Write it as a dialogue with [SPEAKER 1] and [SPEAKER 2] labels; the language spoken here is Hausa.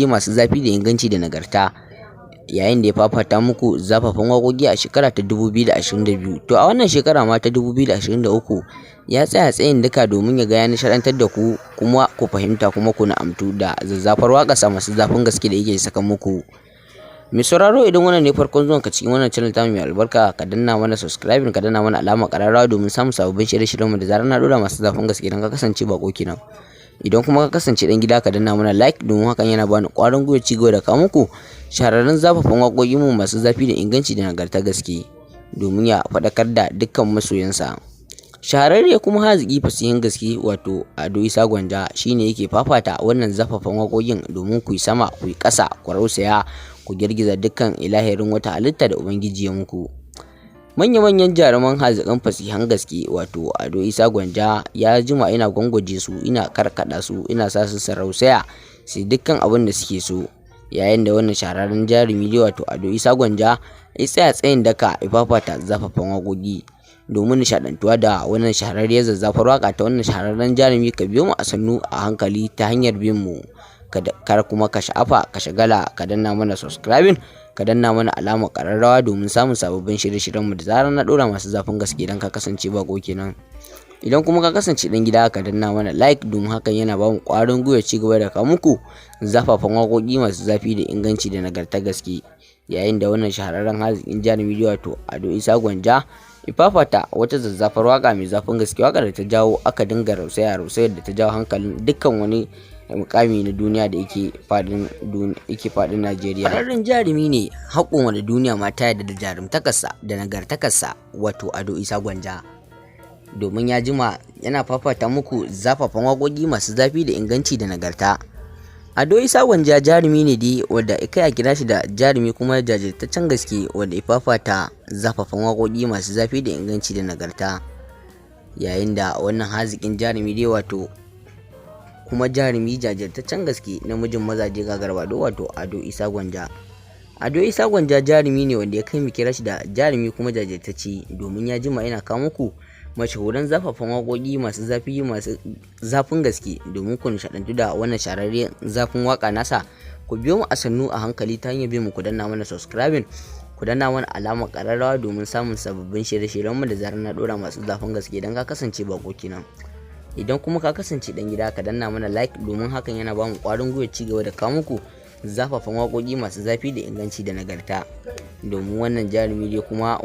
[SPEAKER 1] Masu zafi da inganci da nagarta, yayin da ya fafata muku zafafan waƙoƙi a shekara ta 2022. To a wannan shekara ma ta 2023 ya tsaya tsayin daka domin ya ga ya nishaɗantar da ku, kuma ku fahimta, kuma ku na'amtu da zazzafar waƙarsa masu zafin gaske da yake saka muku. Mai sauraro, idan wannan ne farkon zuwan ka cikin wannan channel tamu mai albarka, ka danna mana subscribing, ka danna mana alamar ƙararrawa domin samun sababbin shirye-shiryenmu da zarar na ɗora masu zafin gaske, idan ka kasance bako kenan. Idan kuma ka kasance ɗan gida, ka danna mana like, domin hakan yana bani ƙwarin gwiwa ci gaba da kawo muku shahararrun zafafan waƙoƙinmu masu zafi da inganci da nagarta gaske, domin ya faɗakar da dukkan masoyansa. Shahararre kuma haziki fasihin gaske, wato Ado Isa Gwanja, shine yake fafata wannan zafafan waƙoƙin domin ku yi sama, ku yi ƙasa, ku rausaya, ku girgiza dukkan ilahirin wata halitta da Ubangiji ya muku. Manya-manyan jaruman haziƙan fasihan gaske, wato Ado Isa Gwanja, ya jima ina gwangwaje su, ina karkaɗa su, ina sa su su rausaya su dukkan abin da suke so. Yayin da wannan shahararren jarumi dai, wato Ado Isa Gwanja, ya tsaya tsayin daka ya fafata zafafan waƙoƙi. Domin nishaɗantuwa da wannan shahararriyar zazzafar waƙa ta wannan shahararren jarumi, ka biyo mu a sannu a hankali ta hanyar bin mu. Kar kuma ka sha'afa, ka shagala, ka danna mana subscribing, ka danna mana alamar ƙararrawa domin samun sababbin shirye-shiryenmu da zarar na ɗora masu zafin gaske, idan ka kasance bako kenan. Idan kuma ka kasance ɗan gida, ka danna mana like, domin hakan yana ba mu ƙwarin gwiwa ci gaba da kawo muku zafafan waƙoƙi masu zafi da inganci da nagarta gaske. Yayin da wannan shahararren haziƙin jarumi, wato Ado Isa Gwanja, ya fafata wata zazzafar waƙa mai zafin gaske, waƙar da ta jawo aka dinga rausaya, rausayar da ta jawo hankalin dukkan wani mukami na duniya da yake faɗin Najeriya. Ƙwararren jarumi ne haƙon wanda duniya ma ta yarda da jarumtakarsa da nagartakarsa, wato Ado Isa Gwanja. Domin ya jima yana fafata muku zafafan waƙoƙi masu zafi da inganci da nagarta. Ado Isa Gwanja jarumi ne dai wanda kai a kira shi da jarumi kuma jajirtaccen gaske, wanda ya fafata zafafan waƙoƙi masu zafi da inganci da nagarta. Yayin da wannan haziƙin jarumi dai, wato kuma jarumi jajirtaccen gaske, namijin mazaje gagara-badau, wato Ado Isa Gwanja. Ado Isa Gwanja jarumi ne wanda ya kai mu kira shi da jarumi kuma jajirtacce, domin ya jima yana kawo muku mashahuran zafafan waƙoƙi masu zafi, masu zafin gaske. Domin ku nishaɗantu da wannan shahararren zafin waƙa nasa, ku biyo mu a sannu a hankali ta hanyar bin mu, ku danna mana subscribing, ku danna mana alamar ƙararrawa domin samun sababbin shirye-shiryenmu da zarar na ɗora masu zafin gaske, idan ka kasance bako kenan. Idan kuma ka kasance ɗan gida, ka danna mana like, domin hakan yana ba mu ƙwarin gwiwa ci gaba da kawo muku zafafan waƙoƙi masu zafi da inganci da nagarta. Domin wannan jarumi dai kuma